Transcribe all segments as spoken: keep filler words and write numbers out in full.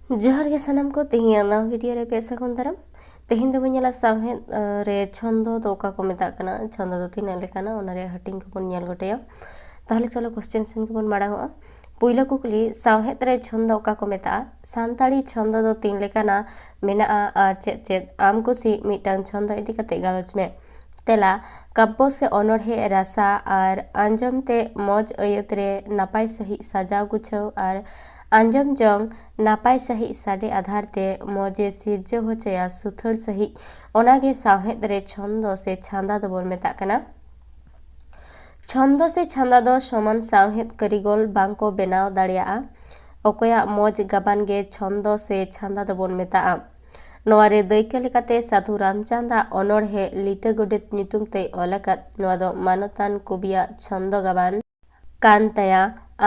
ᱡᱚᱦᱟᱨ ᱜᱮ ᱥᱟᱱᱟᱢ ᱠᱚ, ᱛᱮᱦᱮᱧᱟᱜ ᱱᱟᱣᱟ ᱵᱷᱤᱰᱤᱭᱳ ᱨᱮ ᱟᱯᱮ ᱥᱟᱹᱜᱩᱱ ᱫᱟᱨᱟᱢ᱾ ᱛᱮᱦᱮᱧ ᱫᱚᱵᱚᱱ ᱧᱮᱞᱟ ᱥᱟᱶᱦᱮᱫ ᱨᱮ ᱪᱷᱚᱱᱫᱚ ᱫᱚ ᱚᱠᱟ ᱠᱚ ᱢᱮᱛᱟᱜ ᱠᱟᱱᱟ, ᱪᱷᱚᱱᱫᱚ ᱫᱚ ᱛᱤᱱᱟᱹᱜ ᱞᱮᱠᱟᱱᱟ, ᱚᱱᱟ ᱨᱮᱭᱟᱜ ᱦᱟᱹᱴᱤᱧ ᱠᱚᱵᱚᱱ ᱧᱮᱞ ᱜᱚᱴᱟᱭᱟ᱾ ᱛᱟᱦᱚᱞᱮ ᱪᱚᱞᱚ ᱠᱚᱥᱪᱮᱱ ᱥᱮᱱ ᱜᱮᱵᱚᱱ ᱢᱟᱲᱟᱝ ᱚᱜᱼᱟ᱾ ᱯᱩᱭᱞᱩ ᱠᱩᱠᱞᱤ, ᱥᱟᱶᱦᱮᱫ ᱨᱮ ᱪᱷᱚᱱᱫᱚ ᱚᱠᱟ ᱠᱚ ᱢᱮᱛᱟᱜᱼᱟ? ᱥᱟᱱᱛᱟᱲᱤ ᱪᱷᱚᱱᱫᱚ ᱫᱚ ᱛᱤᱱ ᱞᱮᱠᱟᱱᱟ ᱢᱮᱱᱟᱜᱼᱟ ᱟᱨ ᱪᱮᱫ ᱪᱮᱫ? ᱟᱢ ᱠᱩᱥᱤ ᱢᱤᱫᱴᱟᱝ ᱪᱷᱚᱱᱫᱚ ᱤᱫᱤ ᱠᱟᱛᱮ ᱜᱟᱞᱚᱪ ᱢᱮ᱾ ᱛᱮᱞᱟ, ᱠᱟᱵᱽᱵᱚ ᱥᱮ ᱚᱱᱚᱬᱦᱮ ᱨᱟᱥᱟ ᱟᱨ ᱟᱸᱡᱚᱢ ᱛᱮ ᱢᱚᱡᱽ ᱟᱹᱭᱟᱹᱛ ᱨᱮ ᱱᱟᱯᱟᱭ ᱥᱟᱺᱦᱤᱡ ᱥᱟᱡᱟᱣ ᱜᱩᱪᱷᱟᱹᱣ ᱟᱨ ᱟᱸᱡᱚᱢ ᱡᱚᱝ ᱱᱟᱯᱟᱭ ᱥᱟᱺᱦᱤᱡ ᱥᱟᱰᱮ ᱟᱫᱷᱟᱨ ᱛᱮ ᱢᱚᱡᱽ ᱮ ᱥᱤᱨᱡᱟᱹᱣ ᱦᱚᱪᱚᱭᱟ ᱥᱩᱛᱷᱟᱹᱲ ᱥᱟᱺᱦᱤᱡ, ᱚᱱᱟᱜᱮ ᱥᱟᱶᱦᱮᱫ ᱨᱮ ᱪᱷᱚᱱᱫᱚ ᱥᱮ ᱪᱷᱟᱸᱫᱟ ᱫᱚᱵᱚᱱ ᱢᱮᱛᱟᱜ ᱠᱟᱱᱟ᱾ ᱪᱷᱚᱱᱫᱚ ᱥᱮ ᱪᱷᱟᱸᱫᱟ ᱫᱚ ᱥᱚᱢᱟᱱ ᱥᱟᱶᱦᱮᱫ ᱠᱟᱹᱨᱤᱜᱚᱞ ᱵᱟᱝ ᱠᱚ ᱵᱮᱱᱟᱣ ᱫᱟᱲᱮᱭᱟᱜᱼᱟ᱾ ᱚᱠᱚᱭᱟᱜ ᱢᱚᱡᱽ ᱜᱟᱵᱟᱱ ᱜᱮ ᱪᱷᱚᱱᱫᱚ ᱥᱮ ᱪᱷᱟᱸᱫᱟ ᱫᱚᱵᱚᱱ ᱢᱮᱛᱟᱜᱼᱟ᱾ ᱱᱚᱣᱟ ᱨᱮ ᱫᱟᱹᱭᱠᱟᱹ ᱞᱮᱠᱟᱛᱮ ᱥᱟᱹᱫᱷᱩ ᱨᱟᱢᱪᱟᱸᱫᱟᱜ ᱚᱱᱚᱬᱦᱮ ᱞᱤᱴᱟᱹ ᱜᱚᱰᱮᱛ ᱧᱩᱛᱩᱢ ᱛᱮᱭ ᱚᱞ ᱟᱠᱟᱫ, ᱱᱚᱣᱟ ᱫᱚ ᱢᱟᱱᱚᱛᱟᱱ ᱠᱚᱵᱤᱭᱟᱜ ᱪᱷᱚᱱᱫᱚ ᱜᱟᱵᱟᱱ ᱠᱟᱱ ᱛᱟᱭᱟ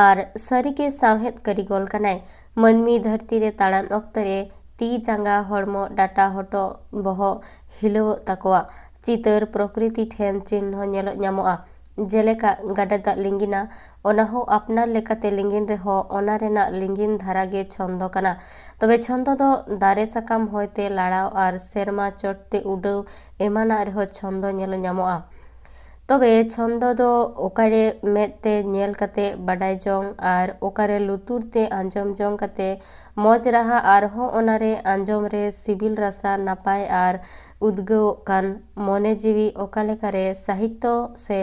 ᱟᱨ ᱥᱟᱹᱨᱤᱜᱮ ᱥᱟᱶᱦᱮᱫ ᱠᱟᱹᱨᱤᱜᱚᱞ ᱠᱟᱱᱟᱭ᱾ ᱢᱟᱹᱱᱢᱤ ᱫᱷᱟᱹᱨᱛᱤ ᱨᱮ ᱛᱟᱲᱟᱢ ᱚᱠᱛᱚ ᱨᱮ ᱛᱤ, ᱡᱟᱸᱜᱟ, ᱦᱚᱲᱢᱚ, ᱰᱟᱴᱟ, ᱦᱚᱴᱚᱜ, ᱵᱚᱦᱚᱜ ᱦᱤᱞᱟᱹᱣᱚᱜ ᱛᱟᱠᱚᱣᱟ᱾ ᱪᱤᱛᱟᱹᱨ ᱯᱨᱚᱠᱨᱤᱛᱤ ᱴᱷᱮᱱ ᱪᱤᱱᱦᱟᱹ ᱧᱮᱞᱚᱜ ᱧᱟᱢᱚᱜᱼᱟ, ᱡᱮᱞᱮᱠᱟ ᱜᱟᱰᱟ ᱫᱟᱜ ᱞᱤᱸᱜᱤᱱᱟ, ᱚᱱᱟ ᱦᱚᱸ ᱟᱯᱱᱟᱨ ᱞᱮᱠᱟᱛᱮ ᱞᱤᱸᱜᱤᱱ ᱨᱮᱦᱚᱸ ᱚᱱᱟ ᱨᱮᱱᱟᱜ ᱞᱤᱸᱜᱤᱱ ᱫᱷᱟᱨᱟ ᱜᱮ ᱪᱷᱚᱱᱫᱚ ᱠᱟᱱᱟ᱾ ᱛᱚᱵᱮ ᱪᱷᱚᱱᱫᱚ ᱫᱚ ᱫᱟᱨᱮ ᱥᱟᱠᱟᱢ ᱦᱚᱭᱛᱮ ᱞᱟᱲᱟᱣ ᱟᱨ ᱥᱮᱨᱢᱟ ᱪᱚᱴ ᱛᱮ ᱩᱰᱟᱹᱣ ᱮᱢᱟᱱᱟᱜ ᱨᱮᱦᱚᱸ ᱪᱷᱚᱱᱫᱚ ᱧᱮᱞ ᱧᱟᱢᱚᱜᱼᱟ᱾ ᱛᱚᱵᱮ ᱪᱷᱚᱱᱫᱚ ᱫᱚ ᱚᱠᱟᱨᱮ ᱢᱮᱫ ᱛᱮ ᱧᱮᱞ ᱠᱟᱛᱮ ᱵᱟᱰᱟᱭ ᱡᱚᱝ ᱟᱨ ᱚᱠᱟᱨᱮ ᱞᱩᱛᱩᱨ ᱛᱮ ᱟᱸᱡᱚᱢ ᱡᱚᱝ ᱠᱟᱛᱮ ᱢᱚᱡᱽ ᱨᱟᱦᱟ ᱟᱨᱦᱚᱸ ᱚᱱᱟᱨᱮ ᱟᱸᱡᱚᱢ ᱨᱮ ᱥᱤᱵᱤᱞ ᱨᱟᱥᱟ ᱱᱟᱯᱟᱭ ᱟᱨ ᱩᱫᱽᱜᱟᱹᱣᱚᱜ ᱠᱟᱱ ᱢᱚᱱᱮ ᱡᱤᱣᱤ ᱚᱠᱟ ᱞᱮᱠᱟᱨᱮ ᱥᱟᱦᱤᱛᱛᱚ ᱥᱮ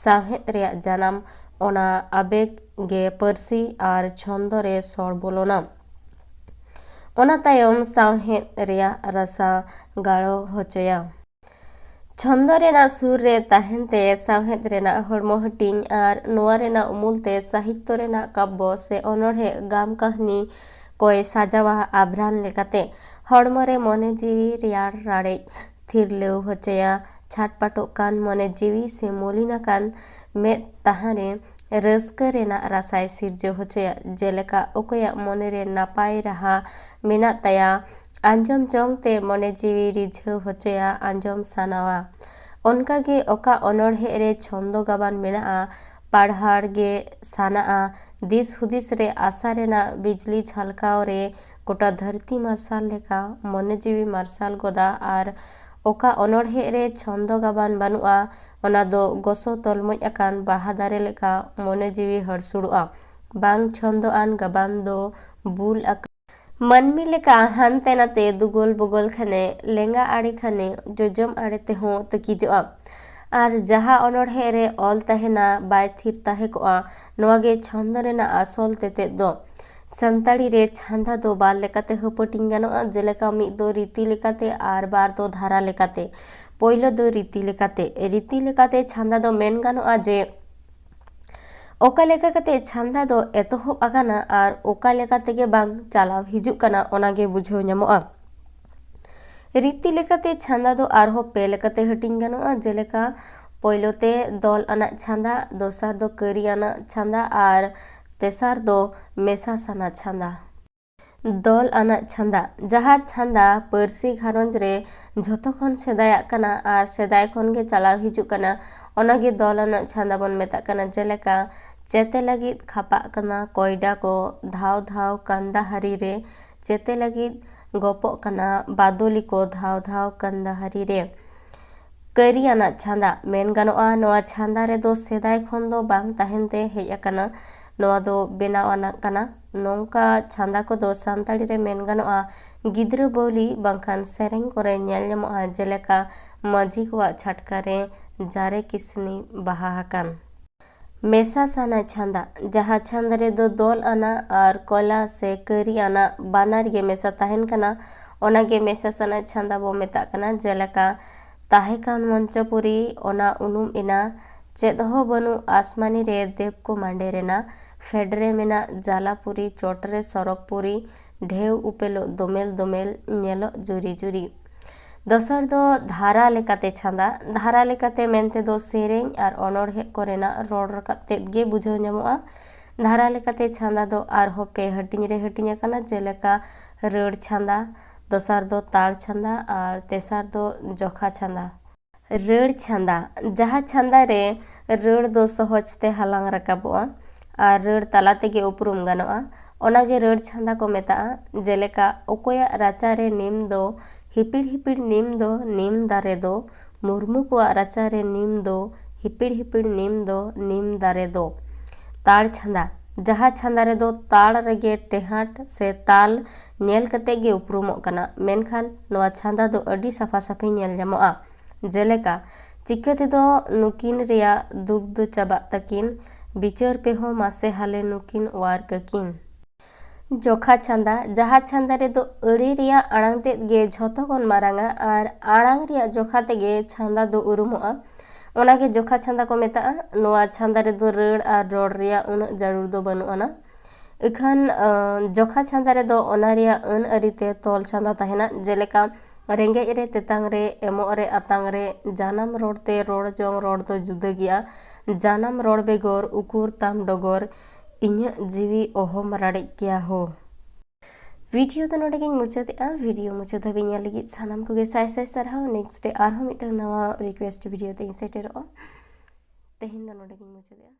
ᱥᱟᱶᱦᱮᱫ ᱨᱮᱭᱟᱜ ᱡᱟᱱᱟᱢ, ᱚᱱᱟ ᱟᱵᱮᱜᱽ ᱜᱮ ᱯᱟᱹᱨᱥᱤ ᱟᱨ ᱪᱷᱚᱱᱫᱚ ᱨᱮ ᱥᱚᱲ ᱵᱚᱞᱚᱱᱟ᱾ ᱚᱱᱟ ᱛᱟᱭᱚᱢ ᱥᱟᱶᱦᱮᱫ ᱨᱮᱭᱟᱜ ᱨᱟᱥᱟ ᱜᱟᱲᱚ ᱦᱚᱪᱚᱭᱟ᱾ ᱪᱷᱚᱱᱫᱚ ᱨᱮᱱᱟᱜ ᱥᱩᱨ ᱨᱮ ᱛᱟᱦᱮᱱ ᱛᱮ ᱥᱟᱶᱦᱮᱫ ᱨᱮᱱᱟᱜ ᱦᱚᱲᱢᱚ ᱦᱟᱹᱴᱤᱧ ᱟᱨ ᱱᱚᱣᱟ ᱨᱮᱱᱟᱜ ᱩᱢᱩᱞ ᱛᱮ ᱥᱟᱦᱤᱛᱛᱚ ᱨᱮᱱᱟᱜ ᱠᱟᱵᱽᱵᱚ ᱥᱮ ᱚᱱᱚᱬᱦᱮ ᱜᱟᱢ ᱠᱟᱹᱦᱱᱤ ᱠᱚᱭ ᱥᱟᱡᱟᱣᱟ᱾ ᱟᱵᱷᱨᱟᱱ ᱞᱮᱠᱟᱛᱮ ᱦᱚᱲᱢᱚ ᱨᱮ ᱢᱚᱱᱮ ᱡᱤᱣᱤ ᱨᱮᱭᱟᱲ ᱨᱟᱲᱮᱡ ᱛᱷᱤᱨᱞᱟᱹᱣ ᱦᱚᱪᱚᱭᱟ᱾ ᱪᱷᱟᱴᱯᱟᱴᱚᱜ ᱠᱟᱱ ᱢᱚᱱᱮ ᱡᱤᱣᱤ ᱥᱮ ᱢᱚᱞᱤᱱ ᱟᱠᱟᱱ ᱢᱮᱫ ᱛᱟᱦᱟᱸ ᱨᱮ ᱨᱟᱹᱥᱠᱟᱹ ᱨᱮᱱᱟᱜ ᱨᱟᱥᱟᱭ ᱥᱤᱨᱡᱟᱹᱣ ᱦᱚᱪᱚᱭᱟ᱾ ᱡᱮᱞᱮᱠᱟ ᱚᱠᱚᱭᱟᱜ ᱢᱚᱱᱮ ᱨᱮ ᱱᱟᱯᱟᱭ ᱨᱟᱦᱟ ᱢᱮᱱᱟᱜ ᱛᱟᱭᱟ, ᱟᱸᱡᱚᱢ ᱡᱚᱝ ᱛᱮ ᱢᱚᱱᱮ ᱡᱤᱣᱤ ᱨᱤᱡᱷᱟᱹᱣ ᱦᱚᱪᱚᱭᱟ, ᱟᱸᱡᱚᱢ ᱥᱟᱱᱟᱣᱟ᱾ ᱚᱱᱠᱟᱜᱮ ᱚᱠᱟ ᱚᱱᱚᱬᱦᱮ ᱨᱮ ᱪᱷᱚᱱᱫᱚ ᱜᱟᱵᱟᱱ ᱢᱮᱱᱟᱜᱼᱟ, ᱯᱟᱲᱦᱟᱲ ᱜᱮ ᱥᱟᱱᱟᱜᱼᱟ᱾ ᱫᱤᱥ ᱦᱩᱫᱤᱥ ᱨᱮ ᱟᱥᱟ ᱨᱮᱱᱟᱜ ᱵᱤᱡᱽᱞᱤ ᱡᱷᱟᱞᱠᱟᱣ ᱨᱮ ᱜᱚᱴᱟ ᱫᱷᱟᱹᱨᱛᱤ ᱢᱟᱨᱥᱟᱞ ᱞᱮᱠᱟ ᱢᱚᱱᱮ ᱡᱤᱣᱤ ᱢᱟᱨᱥᱟᱞ ᱜᱚᱫᱟ᱾ ᱟᱨ ᱚᱠᱟ ᱚᱱᱚᱬᱦᱮ ᱨᱮ ᱪᱷᱚᱱᱫᱚ ᱜᱟᱵᱟᱱ ᱵᱟᱹᱱᱩᱜᱼᱟ, ᱚᱱᱟ ᱫᱚ ᱜᱚᱥᱚ ᱛᱚᱞᱢᱚᱡ ᱟᱠᱟᱱ ᱵᱟᱦᱟ ᱫᱟᱨᱮ ᱞᱮᱠᱟ ᱢᱚᱱᱮ ᱡᱤᱣᱤ ᱦᱟᱹᱨᱥᱩᱲᱚᱜᱼᱟ᱾ ᱵᱟᱝ ᱪᱷᱚᱱᱫᱚ ᱟᱱ ᱜᱟᱵᱟᱱ ᱫᱚ ᱵᱩᱞ ᱟᱠᱟᱱ ᱢᱟᱹᱱᱢᱤ ᱞᱮᱠᱟ ᱦᱟᱱᱛᱮ ᱱᱟᱛᱮ ᱫᱩᱜᱚᱞ ᱵᱩᱜᱚᱞ ᱠᱷᱟᱱᱮ ᱞᱮᱸᱜᱟ ᱟᱲᱮ ᱠᱷᱟᱱᱮ ᱡᱚᱡᱚᱢ ᱟᱲᱮ ᱛᱮᱦᱚᱸ ᱛᱟᱹᱠᱤᱡᱚᱜᱼᱟ᱾ ᱟᱨ ᱡᱟᱦᱟᱸ ᱚᱱᱚᱬᱦᱮ ᱨᱮ ᱚᱞ ᱛᱟᱦᱮᱱᱟ, ᱵᱟᱭ ᱛᱷᱤᱨ ᱛᱟᱦᱮᱸ ᱠᱚᱜᱼᱟ᱾ ᱱᱚᱣᱟ ᱜᱮ ᱪᱷᱚᱱᱫᱚ ᱨᱮᱱᱟᱜ ᱟᱥᱚᱞ ᱛᱮᱛᱮᱫ ᱫᱚ᱾ ᱥᱟᱱᱛᱟᱲᱤ ᱨᱮ ᱪᱷᱟᱸᱫᱟ ᱫᱚ ᱵᱟᱨ ᱞᱮᱠᱟᱛᱮ ᱦᱟᱹᱯᱟᱹᱴᱤᱧ ᱜᱟᱱᱚᱜᱼᱟ, ᱡᱮᱞᱮᱠᱟ ᱢᱤᱫ ᱫᱚ ᱨᱤᱛᱤ ᱞᱮᱠᱟᱛᱮ ᱟᱨ ᱵᱟᱨ ᱫᱚ ᱫᱷᱟᱨᱟ ᱞᱮᱠᱟᱛᱮ᱾ ᱯᱳᱭᱞᱳ ᱫᱚ ᱨᱤᱛᱤ ᱞᱮᱠᱟᱛᱮ᱾ ᱨᱤᱛᱤ ᱞᱮᱠᱟᱛᱮ ᱪᱷᱟᱸᱫᱟ ᱫᱚ ᱢᱮᱱ ᱜᱟᱱᱚᱜᱼᱟ ᱡᱮ ᱚᱠᱟ ᱞᱮᱠᱟ ᱠᱟᱛᱮ ᱪᱷᱟᱸᱫᱟ ᱫᱚ ᱮᱛᱚᱦᱚᱵ ᱟᱠᱟᱱᱟ ᱟᱨ ᱚᱠᱟ ᱞᱮᱠᱟ ᱛᱮᱜᱮ ᱵᱟᱝ ᱪᱟᱞᱟᱣ ᱦᱤᱡᱩᱜ ᱠᱟᱱᱟ, ᱚᱱᱟ ᱜᱮ ᱵᱩᱡᱷᱟᱹᱣ ᱧᱟᱢᱚᱜᱼᱟ᱾ ᱨᱤᱛᱤ ᱞᱮᱠᱟᱛᱮ ᱪᱷᱟᱸᱫᱟ ᱫᱚ ᱟᱨᱦᱚᱸ ᱯᱮ ᱞᱮᱠᱟᱛᱮ ᱦᱟᱹᱴᱤᱧ ᱜᱟᱱᱚᱜᱼᱟ, ᱡᱮᱞᱮᱠᱟ ᱯᱳᱭᱞᱳ ᱛᱮ ᱫᱚᱞ ᱟᱱᱟᱜ ᱪᱷᱟᱸᱫᱟ, ᱫᱚᱥᱟᱨ ᱫᱚ ᱠᱟᱹᱨᱤ ᱟᱱᱟᱜ ᱪᱷᱟᱸᱫᱟ ᱟᱨ ᱛᱮᱥᱟᱨ ᱫᱚ ᱢᱮᱥᱟ ᱥᱟᱱᱟ ᱪᱷᱟᱸᱫᱟ᱾ ᱫᱚᱞ ᱟᱱᱟᱜ ᱪᱷᱟᱸᱫᱟ, ᱡᱟᱦᱟᱸ ᱪᱷᱟᱸᱫᱟ ᱯᱟᱹᱨᱥᱤ ᱜᱷᱟᱨᱚᱸᱡᱽ ᱨᱮ ᱡᱷᱚᱛᱚ ᱠᱷᱚᱱ ᱥᱮᱫᱟᱭᱟᱜ ᱠᱟᱱᱟ ᱟᱨ ᱥᱮᱫᱟᱭ ᱠᱷᱚᱱ ᱜᱮ ᱪᱟᱞᱟᱣ ᱦᱤᱡᱩᱜ ᱠᱟᱱᱟ, ᱚᱱᱟ ᱜᱮ ᱫᱚᱞ ᱟᱱᱟᱜ ᱪᱷᱟᱸᱫᱟ ᱵᱚᱱ ᱢᱮᱛᱟᱜ ᱠᱟᱱᱟ᱾ ᱡᱮᱞᱮᱠᱟ, ᱪᱮᱛᱮ ᱞᱟᱹᱜᱤᱫ ᱠᱷᱟᱯᱟᱜ ᱠᱟᱱᱟ ᱠᱚᱭᱰᱟ ᱠᱚ, ᱫᱷᱟᱣ ᱫᱷᱟᱣ ᱠᱟᱱᱫᱟᱦᱟᱨᱤ ᱨᱮ, ᱪᱮᱛᱮ ᱞᱟᱹᱜᱤᱫ ᱜᱚᱯᱚᱜ ᱠᱟᱱᱟ ᱵᱟᱫᱚᱞᱤ ᱠᱚ, ᱫᱷᱟᱣ ᱫᱷᱟᱣ ᱠᱟᱱᱫᱟᱦᱟᱨᱤ ᱨᱮ᱾ ᱠᱟᱹᱨᱤ ᱟᱱᱟᱜ ᱪᱷᱟᱸᱫᱟ ᱢᱮᱱ ᱜᱟᱱᱚᱜᱼᱟ, ᱱᱚᱣᱟ ᱪᱷᱟᱸᱫᱟ ᱨᱮᱫᱚ ᱥᱮᱫᱟᱭ ᱠᱷᱚᱱ ᱫᱚ ᱵᱟᱝ ᱛᱟᱦᱮᱱ ᱛᱮ ᱦᱮᱡ ᱟᱠᱟᱱᱟ, ᱱᱚᱣᱟ ᱫᱚ ᱵᱮᱱᱟᱣ ᱟᱱᱟᱜ ᱠᱟᱱᱟ᱾ ᱱᱚᱝᱠᱟ ᱪᱷᱟᱸᱫᱟ ᱠᱚᱫᱚ ᱥᱟᱱᱛᱟᱲᱤ ᱨᱮ ᱢᱮᱱ ᱜᱟᱱᱚᱜᱼᱟ, ᱜᱤᱫᱽᱨᱟᱹ ᱵᱟᱹᱣᱞᱤ ᱵᱟᱝᱠᱷᱟᱱ ᱥᱮᱨᱮᱧ ᱠᱚᱨᱮ ᱧᱮᱞ ᱧᱟᱢᱚᱜᱼᱟ, ᱡᱮᱞᱮᱠᱟ ᱢᱟᱹᱡᱷᱤ ᱠᱚᱣᱟᱜ ᱪᱷᱟᱴᱠᱟ ᱨᱮ ᱡᱟᱨᱮ ᱠᱤᱥᱱᱤ ᱵᱟᱦᱟ ᱟᱠᱟᱱ᱾ ᱢᱮᱥᱟ ᱥᱟᱱᱟ ᱪᱷᱟᱸᱫᱟ, ᱡᱟᱦᱟᱸ ᱪᱷᱟᱸᱫᱟ ᱨᱮᱫᱚ ᱫᱚᱞ ᱟᱱᱟᱜ ᱟᱨ ᱠᱚᱞᱟ ᱥᱮ ᱠᱟᱹᱨᱤ ᱟᱱᱟᱜ ᱵᱟᱱᱟᱨ ᱜᱮ ᱢᱮᱥᱟ ᱛᱟᱦᱮᱱ ᱠᱟᱱᱟ, ᱚᱱᱟ ᱜᱮ ᱢᱮᱥᱟ ᱥᱟᱱᱟ ᱪᱷᱟᱸᱫᱟ ᱵᱚ ᱢᱮᱛᱟᱜ ᱠᱟᱱᱟ᱾ ᱡᱮᱞᱮᱠᱟ, ᱛᱟᱦᱮᱸ ᱠᱟᱱ ᱢᱚᱧᱪᱚᱯᱩᱨᱤ, ᱚᱱᱟ ᱩᱱᱩᱢ ᱮᱱᱟ, ᱪᱮᱫ ᱦᱚᱸ ᱵᱟᱹᱱᱩᱜ ᱟᱥᱢᱟᱱᱤ ᱨᱮ, ᱫᱮᱵ ᱠᱚ ᱢᱟᱸᱰᱮᱨ ᱮᱱᱟ, ᱯᱷᱮᱰ ᱨᱮ ᱢᱮᱱᱟᱜ ᱡᱟᱞᱟᱯᱩᱨᱤ, ᱪᱚᱴ ᱨᱮ ᱥᱚᱨᱚᱜᱽᱯᱩᱨᱤ, ᱰᱷᱮᱣ ᱩᱯᱮᱞᱚᱜ ᱫᱚᱢᱮᱞ ᱫᱚᱢᱮᱞ, ᱧᱮᱞᱚᱜ ᱡᱩᱨᱤ ᱡᱩᱨᱤ᱾ ᱫᱚᱥᱟᱨ ᱫᱚ ᱫᱷᱟᱨᱟ ᱞᱮᱠᱟᱛᱮ ᱪᱷᱟᱸᱫᱟ᱾ ᱫᱷᱟᱨᱟ ᱞᱮᱠᱟᱛᱮ ᱢᱮᱱᱛᱮ ᱫᱚ ᱥᱮᱨᱮᱧ ᱟᱨ ᱚᱱᱚᱬᱦᱮ ᱠᱚᱨᱮᱱᱟᱜ ᱨᱚᱲ ᱨᱟᱠᱟᱵ ᱛᱮᱫ ᱜᱮ ᱵᱩᱡᱷᱟᱹᱣ ᱧᱟᱢᱚᱜᱼᱟ᱾ ᱫᱷᱟᱨᱟ ᱞᱮᱠᱟᱛᱮ ᱪᱷᱟᱸᱫᱟ ᱫᱚ ᱟᱨᱦᱚᱸ ᱯᱮ ᱦᱟᱹᱴᱤᱧ ᱨᱮ ᱦᱟᱹᱴᱤᱧ ᱟᱠᱟᱱᱟ, ᱡᱮᱞᱮᱠᱟ ᱨᱟᱹᱲ ᱪᱷᱟᱸᱫᱟ, ᱫᱚᱥᱟᱨ ᱫᱚ ᱛᱟᱲ ᱪᱷᱟᱸᱫᱟ ᱟᱨ ᱛᱮᱥᱟᱨ ᱫᱚ ᱡᱚᱠᱷᱟ ᱪᱷᱟᱸᱫᱟ᱾ ᱨᱟᱹᱲ ᱪᱷᱟᱸᱫᱟ, ᱡᱟᱦᱟᱸ ᱪᱷᱟᱸᱫᱟ ᱨᱮ ᱨᱟᱹᱲ ᱫᱚ ᱥᱚᱦᱚᱡᱽ ᱛᱮ ᱦᱟᱞᱟᱝ ᱨᱟᱠᱟᱵᱚᱜᱼᱟ ᱟᱨ ᱨᱟᱹᱲ ᱛᱟᱞᱟ ᱛᱮᱜᱮ ᱩᱯᱨᱩᱢ ᱜᱟᱱᱚᱜᱼᱟ, ᱚᱱᱟᱜᱮ ᱨᱟᱹᱲ ᱪᱷᱟᱸᱫᱟ ᱠᱚ ᱢᱮᱛᱟᱜᱼᱟ᱾ ᱡᱮᱞᱮᱠᱟ, ᱚᱠᱚᱭᱟᱜ ᱨᱟᱪᱟ ᱨᱮ ᱱᱤᱢ ᱫᱚ ᱦᱤᱯᱤᱲ ᱦᱤᱯᱤᱲ ᱱᱤᱢ ᱫᱚ ᱱᱤᱢ ᱫᱟᱨᱮ ᱫᱚ, ᱢᱩᱨᱢᱩ ᱠᱚᱣᱟᱜ ᱨᱟᱪᱟ ᱨᱮ ᱱᱤᱢ ᱫᱚ ᱦᱤᱯᱤᱲ ᱦᱤᱯᱤᱲ ᱱᱤᱢ ᱫᱚ ᱱᱤᱢ ᱫᱟᱨᱮ ᱫᱚ᱾ ᱛᱟᱲ ᱪᱷᱟᱸᱫᱟ, ᱡᱟᱦᱟᱸ ᱪᱷᱟᱸᱫᱟ ᱨᱮᱫᱚ ᱛᱟᱲ ᱨᱮᱜᱮ ᱴᱮᱦᱟᱸᱴ ᱥᱮ ᱛᱟᱞ ᱧᱮᱞ ᱠᱟᱛᱮ ᱜᱮ ᱩᱯᱨᱩᱢᱚᱜ ᱠᱟᱱᱟ, ᱢᱮᱱᱠᱷᱟᱱ ᱱᱚᱣᱟ ᱪᱷᱟᱸᱫᱟ ᱫᱚ ᱟᱹᱰᱤ ᱥᱟᱯᱷᱟ ᱥᱟᱹᱯᱷᱤ ᱧᱮᱞ ᱧᱟᱢᱚᱜᱼᱟ᱾ ᱡᱮᱞᱮᱠᱟ, ᱪᱤᱠᱟᱹ ᱛᱮᱫᱚ ᱱᱩᱠᱤᱱ ᱨᱮᱭᱟᱜ ᱫᱩᱠ ᱫᱚ ᱪᱟᱵᱟᱜ ᱛᱟᱹᱠᱤᱱ, ᱵᱤᱪᱟᱹᱨ ᱯᱮ ᱦᱚᱸ ᱢᱟᱥᱮ ᱦᱟᱞᱮ ᱱᱩᱠᱤᱱ ᱚᱣᱟᱨ ᱠᱟᱹᱠᱤᱱ᱾ ᱡᱚᱠᱷᱟ ᱪᱷᱟᱸᱫᱟ, ᱡᱟᱦᱟᱸ ᱪᱷᱟᱸᱫᱟ ᱨᱮᱫᱚ ᱟᱹᱲᱟᱹ ᱨᱮᱭᱟᱜ ᱟᱲᱟᱝ ᱛᱮᱫ ᱜᱮ ᱡᱷᱚᱛᱚ ᱠᱷᱚᱱ ᱢᱟᱨᱟᱝᱟ ᱟᱨ ᱟᱲᱟᱝ ᱨᱮᱭᱟᱜ ᱡᱚᱠᱷᱟ ᱛᱮᱜᱮ ᱪᱷᱟᱸᱫᱟ ᱫᱚ ᱩᱨᱩᱢᱚᱜᱼᱟ, ᱚᱱᱟᱜᱮ ᱡᱚᱠᱷᱟ ᱪᱷᱟᱸᱫᱟ ᱠᱚ ᱢᱮᱛᱟᱜᱼᱟ᱾ ᱱᱚᱣᱟ ᱪᱷᱟᱸᱫᱟ ᱨᱮᱫᱚ ᱨᱟᱹᱲ ᱟᱨ ᱨᱚᱲ ᱨᱮᱭᱟᱜ ᱩᱱᱟᱹᱜ ᱡᱟᱹᱨᱩᱲ ᱫᱚ ᱵᱟᱹᱱᱩᱜ ᱟᱱᱟ᱾ ᱤᱠᱷᱟᱹᱱ, ᱟᱸ, ᱡᱚᱠᱷᱟ ᱪᱷᱟᱸᱫᱟ ᱨᱮᱫᱚ ᱚᱱᱟ ᱨᱮᱭᱟᱜ ᱟᱹᱱ ᱟᱹᱨᱤ ᱛᱮ ᱛᱚᱞ ᱪᱷᱟᱸᱫᱟ ᱛᱟᱦᱮᱱᱟ, ᱡᱮᱞᱮᱠᱟ, ᱨᱮᱸᱜᱮᱡ ᱨᱮ ᱛᱮᱛᱟᱝ ᱨᱮ, ᱮᱢᱚᱜ ᱨᱮ ᱟᱛᱟᱝ ᱨᱮ, ᱡᱟᱱᱟᱢ ᱨᱚᱲ ᱛᱮ ᱨᱚᱲ ᱡᱚᱝ ᱨᱚᱲ ᱫᱚ ᱡᱩᱫᱟᱹ ᱜᱮᱭᱟ, ᱡᱟᱱᱟᱢ ᱨᱚᱲ ᱵᱮᱜᱚᱨ ᱩᱠᱩᱨ ᱛᱟᱢ ᱰᱚᱜᱚᱨ, ᱤᱧᱟᱹᱜ ᱡᱤᱣᱤ ᱚᱦᱚᱢ ᱨᱟᱲᱮᱡ ᱠᱮᱭᱟ ᱦᱳ᱾ ᱵᱷᱤᱰᱤᱭᱳ ᱫᱚ ᱱᱚᱰᱮ ᱜᱤᱧ ᱢᱩᱪᱟᱹᱫᱮᱜᱼᱟ᱾ ᱵᱷᱤᱰᱤᱭᱳ ᱢᱩᱪᱟᱹᱫ ᱫᱷᱟᱹᱵᱤᱡ ᱧᱮᱞ ᱞᱟᱹᱜᱤᱫ ᱥᱟᱱᱟᱢ ᱠᱚᱜᱮ ᱥᱟᱭ ᱥᱟᱭ ᱥᱟᱨᱦᱟᱣ᱾ ᱱᱮᱠᱥᱴ ᱰᱮ ᱟᱨᱦᱚᱸ ᱢᱤᱫᱴᱟᱝ ᱱᱟᱣᱟ ᱨᱤᱠᱩᱭᱮᱥᱴ ᱵᱷᱤᱰᱤᱭᱳ ᱛᱮᱧ ᱥᱮᱴᱮᱨᱚᱜᱼᱟ᱾ ᱛᱮᱦᱮᱧ ᱫᱚ ᱱᱚᱰᱮ ᱜᱤᱧ ᱢᱩᱪᱟᱹᱫᱮᱜᱼᱟ᱾